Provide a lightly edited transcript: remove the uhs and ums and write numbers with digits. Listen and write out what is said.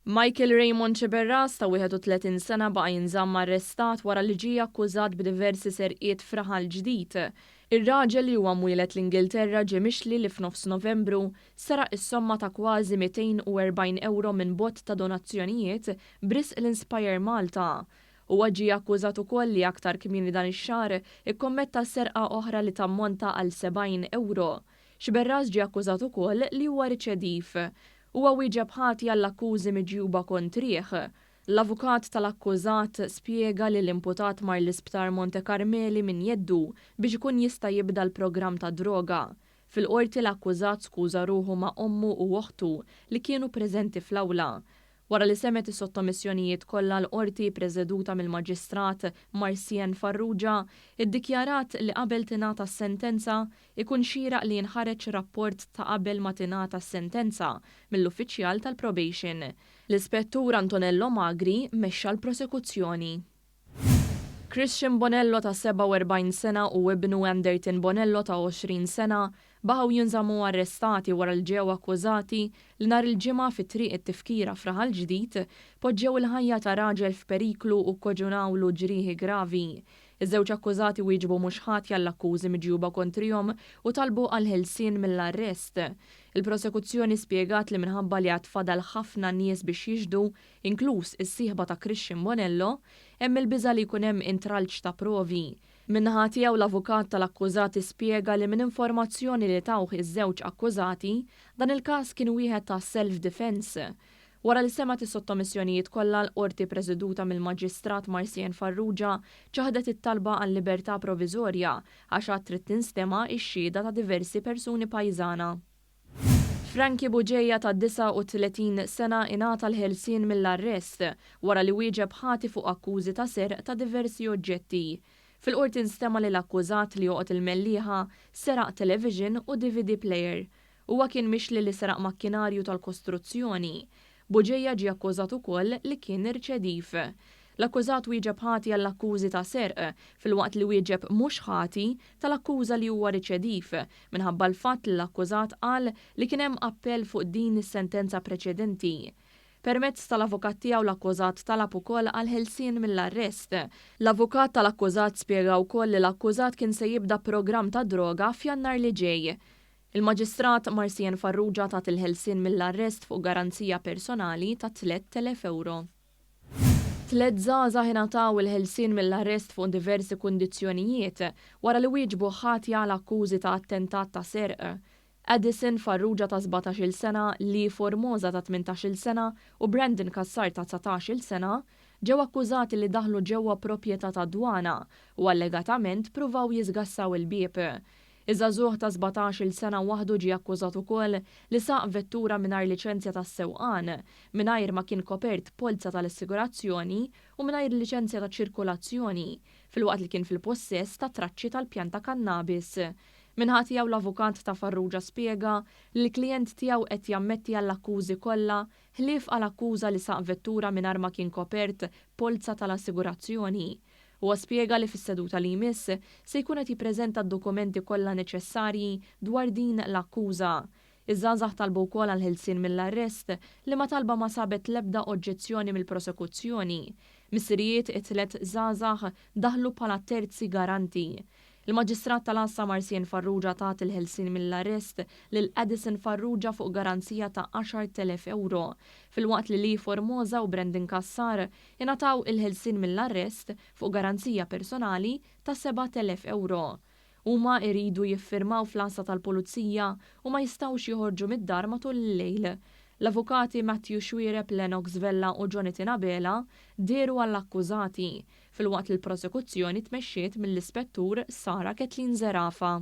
Michael Raymond Sciberras ta' 31 sena baqa' jinżamm arrestat wara li ġie akkużat b'diversi serqiet f'Raħal Ġdid. Ir-raġel li huwa mwieled l-Ingilterra ġie mixli li f'nofs Novembru seraq is-somma ta' kważi 240 ewro minn bott ta' donazzjonijiet b'risq l-Inspire Malta. Huwa ġie akkużat ukoll li aktar kmieni dan ix-xahar ikkommetta serqa oħra li tammonta għal 70 ewro. Sciberras ġie akkużat ukoll li huwa riċediv. Huwa wieġeb ħati għall-akkużi miġjuba kontrih. L-avukat tal-akkużat spjega li l-imputat mar l-Isptar Monte Carmeli minn jeddu biex ikun jista' jibda l-programm tad-droga. Fil-Qorti l-akkużat skuża ruħu ma' ommu u oħtu li kienu preżenti fl-awla. Wara li semgħet is-sottomissjonijiet kollha l-Qorti preseduta mill-Maġistrat Marcienne Farrugia iddikjarat li qabel tingħata s-sentenza ikun xieraq li jinħareġ rapport ta' qabel ma tingħata s-sentenza mill-uffiċjal tal-probation. L-Ispettur Antonello Magri mexxa l-prosekuzzjoni. Christian Bonello ta' 47 sena u ibnu Anderton Bonello ta' 20 sena baqgħu jinżammu arrestati wara li ġew akkużati li nhar il-Ġimgħa fi Triq it-Tifkira f'Raħal Ġdid poġġew il-ħajja ta' raġel f'periklu u kkoġunawlu ġrieħi gravi. Iż-żewġ akkużati wieġbu mhux ħatja għall-akkużi miġjuba kontrihom u talbu għall-ħelsien mill-arrest. Il-prosekuzzjoni spjegat li minħabba li għad fadal ħafna nies biex jixhdu, inkluż is-sieħba ta' Christian Bonello, hemm il-biża' li jkun hemm intralċ ta' provi. Min-naħa tiegħu l-avukat tal-akkużati spjega li minn informazzjoni li tawh iż-żewġ akkużati, dan il-każ kien wieħed ta' self defence. Wara li semgħet is-sottomissjonijiet kollha l-Qorti preseduta mill-Maġistrat Marcienne Farrugia ċaħdet it-talba għal libertà proviżorja għax għad trid tinstema' x-xhieda ta' diversi persuni pajżana. Frankie Bugeja ta' 39 sena ingħata l-ħelsien mill-arrest wara li wieġeb ħati fuq akkużi ta' serq ta' diversi oġġetti. Fil-Qorti nstema' li l-akkużat li joqgħod il-Mellieħa seraq television u DVD player. Huwa kien mixli li seraq makkinarju tal-kostruzzjoni. Bugeja ġie akkużat ukoll li kien riċediv. L-akkużat wieġeb ħati għall-akkużi ta' serq, filwaqt li wieġeb mhux ħati tal-akkuża li huwa riċediv, minħabba l-fatt li l-akkużat qal li kien hemm appell fuq din is-sentenza preċedenti. Permezz tal-avukat tiegħu l-akkużat talab ukoll għall-ħelsien mill-arrest. L-avukat tal-akkużat spjega wkoll li l-akkużat kien se jibda programm ta' droga f'Jannar li ġej. Il-Maġistrat Marcienne Farrugia tat il-ħelsien mill-arrest fuq garanzija personali ta' 3,000 ewro. Tliet żgħażagħ ingħataw il-ħelsien mill-arrest fuq diversi kundizzjonijiet wara li wieġbu ħatja għal akkużi ta' attentat ta' serq. Addison Farrugia ta' 17-il sena, Lee Formosa ta' 18-il sena u Brandon Cassar ta' 19-il sena ġew akkużati li daħlu ġewwa proprjetà tad-dwana u allegatament pruvaw jiżgassaw il-bieb. Iż-żagħżugħ ta' 17-il sena waħdu ġie akkużat ukoll li saq vettura mingħajr liċenzja tas-sewqan, mingħajr ma kien kopert b'polza tal-assigurazzjoni u mingħajr liċenzja ta' ċirkulazzjoni, filwaqt li kien fil-pussess ta' traċċi tal-pjanta kannabis. Min-naħa tiegħu l-avukat ta' Farrugia spjega li l-klijent tiegħu qed jammetti għall-akkużi kollha ħlief għal akkuża li saq vettura mingħajr ma kien kopert b'polza tal-assigurazzjoni. Huwa spjega li fis-seduta li jmiss se jkun qed jippreżenta d-dokumenti kollha neċessarji dwar din l-akkuża. Iż-żgħażagħ talbu wkoll għall-ħelsien mill-arrest, liema talba ma sabet l-ebda oġġezzjoni mill-prosekuzzjoni. Missirijiet it-tliet żgħażagħ daħlu bħala terzi garanti. Il-Maġistrat tal-Għassa Marcienne Farrugia tat il-ħelsien mill-arrest lil Addison Farrugia fuq garanzija ta' 10,000 ewro, filwaqt li Lee Formosa u Brandon Cassar ingħataw il-ħelsien mill-arrest fuq garanzija personali ta' 7,000 ewro. Huma jridu jiffirmaw fl-għassa tal-pulizija u ma jistgħux joħorġu mid-dar matul il-lejl. L-avukati Matthew Xuereb, Lennox Vella u Jonathan Abela dehru għall-akkużati, filwaqt li l-prosekuzzjoni tmexxiet mill-Ispettur Sarah Kathleen Zerafa.